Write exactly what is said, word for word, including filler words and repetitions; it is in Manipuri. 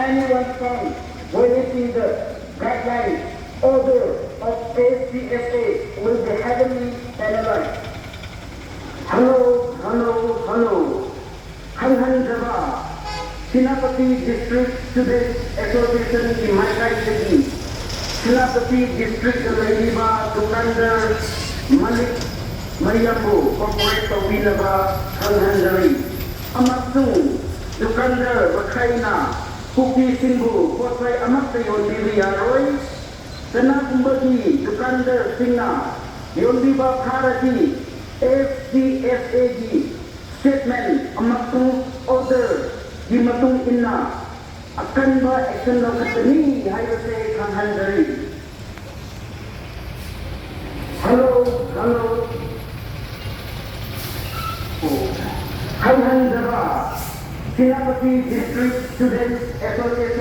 Anyone found violating the guidelines, order of S D F A will be heavily penalized. Hello, hello, hello. ꯈꯪꯍꯟꯖꯕ, Senapati District Students Association ꯒꯤ ꯃꯥꯏꯀꯩꯗꯒꯤ ꯁꯦꯅꯥꯄꯇꯤ District ꯇ ꯂꯩꯔꯤꯕ ꯗꯨꯀꯥꯟꯗꯔ ꯃꯂꯤꯛ ꯃꯔꯤꯌꯝꯕꯨ cooperate ꯇꯧꯕꯤꯅꯕ ꯈꯪꯍꯟꯖꯔꯤ꯫ ꯑꯃꯁꯨꯡ ꯗꯨꯀꯥꯟꯗꯔ ꯃꯈꯩꯅ ꯀꯨꯀꯤꯁꯤꯡꯕꯨ ꯄꯣꯠꯆꯩ ꯑꯃꯠꯇ ꯌꯣꯟꯕꯤꯕ ꯌꯥꯔꯣꯏ꯫ ꯀꯅꯥꯒꯨꯝꯕꯒꯤ ꯗꯨꯀꯥꯟꯗꯔꯁꯤꯡꯅ ꯌꯣꯟꯕꯤꯕ ꯐꯥꯔꯗꯤ S D F A ꯒꯤ statement ꯑꯃꯁꯨꯡ order ꯒꯤ ꯃꯇꯨꯡ ꯏꯟꯅ ꯑꯀꯟꯕ action ꯂꯧꯈꯠꯀꯅꯤ ꯍꯥꯏꯕꯁꯦ ꯈꯪꯍꯟꯖꯔꯤ꯫ Hello, hello. ꯈꯪꯍꯟꯖꯕ, Senapati District Students Association